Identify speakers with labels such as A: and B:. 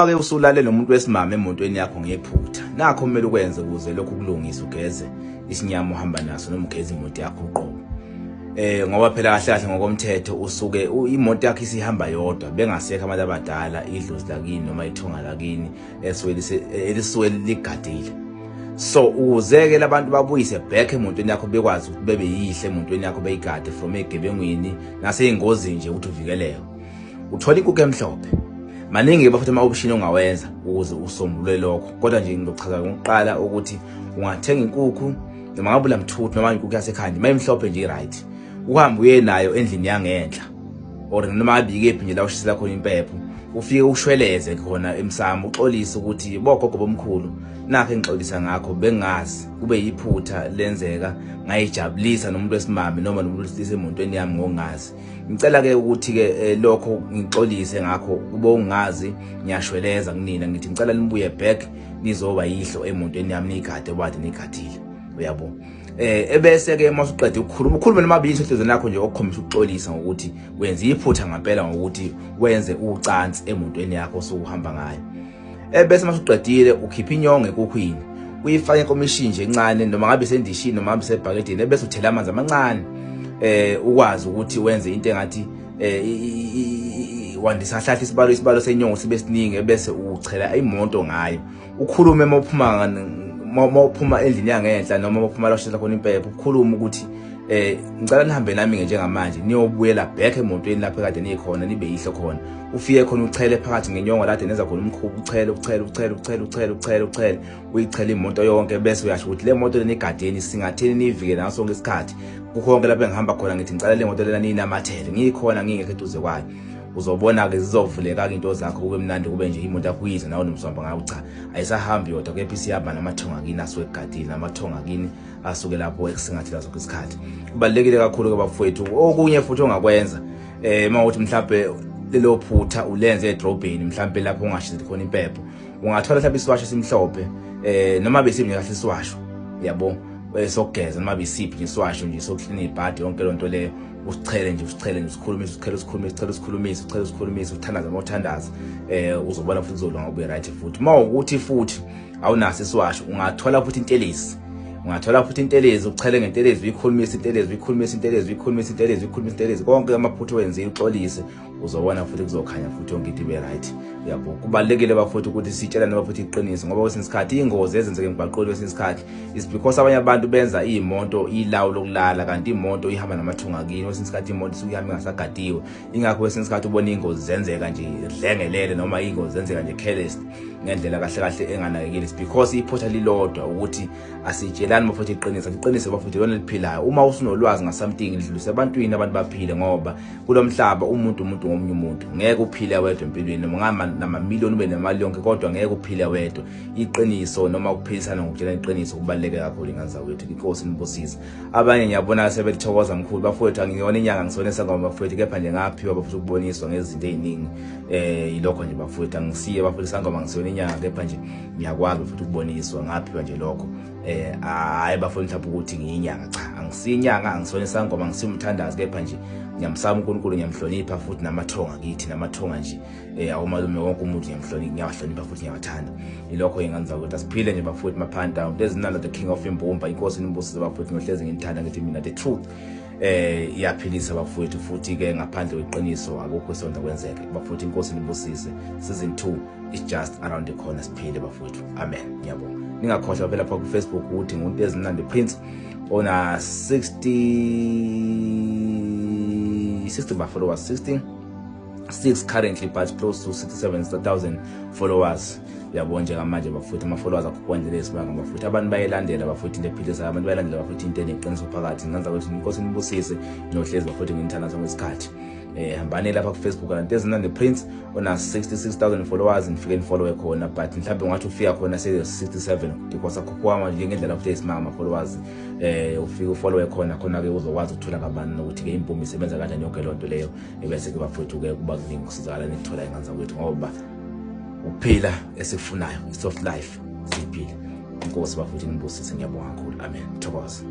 A: Ke usulale nomuntu wesimame emotweni yakho ngephutha. Nakho kumele ukwenze ukuze lokhu kulungise ugeze isinyama uhamba naso noma ugeze imoto yakho uqobo. Ngoba phela kahle kahle ngokomthetho usuke imoto yakho isihamba yodwa bengasekho abantu abadala idlozi lakini noma ithonga lakini esuke elisuke ligadile. So ukuze ke labantu babuyise back emotweni yakho bekwazi ukuthi bebe yihle emotweni yakho beyigade from egebengwini naseyingozini nje ukuthi uvikeleke. Uthola inkukhu emhlophe. Maningi ke futhi ama-option ongawenza ukuze usombulule lokho, kodwa nje ngizochaza ngokuqala ukuthi ungathenga inkukhu noma ngabe ulamthuthu noma inkukhu yasekhaya nje mayimhlophe nje right, uhambe uye nayo endlini yangenhla or noma ngabe ikephi nje la ushisela khona impepho, ufike ushweleze khona emsamo uxolise ukuthi bogogo bomkhulu nakho engixolisa ngakho bengazi kube yiphutha lenzeka ngayijabulisa nomuntu wesimame noma nomuntu wesilisa emotweni yami ngokungazi. Ngicela ke ukuthi ke lokho ngixolise ngakho kube ungazi, ngiyashweleza kunina ngithi ngicela nibuye back nizoba yihlo emotweni yami nigade obade nigadile, uyabo. Ebese ke masuqeda ukukhuluma ukhulume noma biyisho enhliziyweni yakho nje okukhombisa ukuxolisa ngokuthi wenza iphutha ngempela ngokuthi wenze ucansi emotweni yakho osukuhamba ngayo. Ebese masuqedile ukhipha inyongo enkukhwini uyifake enkomishini nje encane noma ngabe sendishini noma ngabe sebhakedini, ebese uthela amanzi amancane ukwazi ukuthi wenze into engathi wandisa hlahla isibalo senyongo sibe siningi, ebese uchela imoto ngayo. Ukhulume mawuphuma endlini yangenhla noma mawuphuma la ushisa khona impepho, ukhulume ukuthi ngicela nihambe nami nje njengamanje niyobuyela back emotweni lapho ekade nikhona nibe yihlo khona. Ufike khona uchele phakathi ngenyongo lade nenza khona umkhuba, uchele uchele uchele uchele uchele uchele uchele uyichele imoto yonke, bese uyasho ukuthi le moto lena igadeni singatheni niyivikele ngaso sonke isikhathi. Kukho konke lapho engihamba khona ngithi ngicela le moto lena niyinamathele, ngikhona ngingekho eduze kwayo. Uzobona ke zizovuleka into zakho kube mnandi, kube nje imoto yakho uyize nawe nomswamba ngayo, cha ayisahambi yodwa kepha isihamba namathonga kini asuke egadile namathonga kini asuke lapho ekusingathela sonke isikhathi. Kubalulekile kakhulu ke bafowethu. Okunye futhi ongakwenza mawuthi mhlawumbe lelo phutha ulenze edrobheni mhlawumbe lapho ungashisi khona impepho, ungathola mhlawumbe isiwasho esimhlophe noma besiphi kahle isiwasho yabo sokugeza noma besiphi nje isiwasho nje sokuklina ibhadi yonke lonto leyo, usichele nje usichele nje usikhulumise usichele usikhulumise usichele usikhulumise usichele usikhulumise uthandaze uma uthandaza uzobona futhi kuzolunga kube right futhi. Mawukuthi futhi awunaso isiwasho ungathola futhi intelezi, ungathola futhi intelezi uchele ngentelezi uyikhulumise intelezi uyikhulumise intelezi uyikhulumise intelezi uyikhulumise intelezi konke amaphutha owenzile uxolise, uzobona futhi kuzokhanya futhi yonke into ibe right, yabo. Kubalulekile bafuthi ukuthi sitshelane bafuthi iqiniso, ngoba kwesinye isikhathi iy'ngozi ezenzeka emgwaqweni kwesinye isikhathi is because abanye abantu benza iy'moto ilawu lokulala, kanti imoto ihamba namathunga kini. Kwesinye isikhathi imoto isuke ihamba ingasagadiwe, ingakho kwesinye isikhathi ubona iy'ngozi zenzeka nje dlengelele noma iy'ngozi zenzeka nje careless ngendlela kahle kahle enganakekile. It's because iphutha lilodwa ukuthi asitshelani bafuthi iqiniso, iqiniso bafuthi lona liphilayo. Uma usunolwazi nga-something lidlulise ebantwini, abantu baphile, ngoba kulo mhlaba umuntu umuntu ngomunye umuntu, ngeke uphile wedwa empilweni noma ngama namamiliyoni ube nemali yonke, kodwa ngeke uphile wedwa. Iqiniso noma ukuphilisana ngokutshela iqiniso kubaluleke kakhulu ingane zakwethu. Inkosi inibusise. Abanye ngiyabona sebethokoza mkhulu bafowethu, angiyona inyanga ngisona isangoma bafowethu, kepha nje ngaphiwa bafowethu ukuboniswa ngezinto eziningi. Yilokho nje bafowethu, angisiye bafowethu isangoma ngisona inyanga, kepha nje ngiyakwazi futhi ukuboniswa, ngaphiwa nje lokho. Hayi bafowethu mhlawumbe ukuthi ngiyinyanga, cha angisiye inyanga, angisona isangoma, angisiye umthandazi, kepha nje ngiyamsaba uNkulunkulu, ngiyamhlonipha futhi namathonga kithi namathonga nje awumalume wonke umuntu ngiyamhlonipha, ngiyawahlonipha futhi ngiyawathanda. Yilokho engenza ukuthi asiphile nje bafowethu maphanta. Into the king of imbumba, inkosi inibusise bafowethu, ngiyohlezi nginithanda ngithi mina the truth iyaphilisa bafowethu, futhi ke ngaphandle kweqiniso akukho esonda kwenzeke bafowethu. Inkosi inibusise. Season 2 is just around the corner, siphile bafowethu, amen. Ngiyabonga. Ningakhohlwa phela lapha ku Facebook ukuthi nguNto Ezimnandi Prince ona 60 ba followers, 66 currently but close to 67,000 followers, uyabona njengamanje bafowethu. Ama-followers akhuphuka nje lesimanga bafowethu, abantu bayayilandela bafowethu into ephilisayo, abantu bayayilandela bafowethu into eneqiniso phakathi. Ngenza ukuthi inkosi inibusise, nohlezi bafowethu nginithanda sonke isikhathi. Hambani lapha ku Facebook la Nto Ezimnandi Prince ona 66,000 followers, nifike nifollowe khona, but mhlawumbe ungathi ufika khona se 67 because akhuphuka manje ngendlela futhi esimanga ama followers. Ufike ufollowe khona khona ke uzokwazi ukuthola kabanzi nokuthi ke impumi isebenza kanjani yonke lonto leyo, ebese ke bafowethu ke kuba kuningi kusizakala nikuthola ingane zakwethu, ngoba ukuphila esikufunayo i-soft life siyiphile. Inkosi bafowethu inibusise, ngiyabonga kakhulu, amen. Thokoza.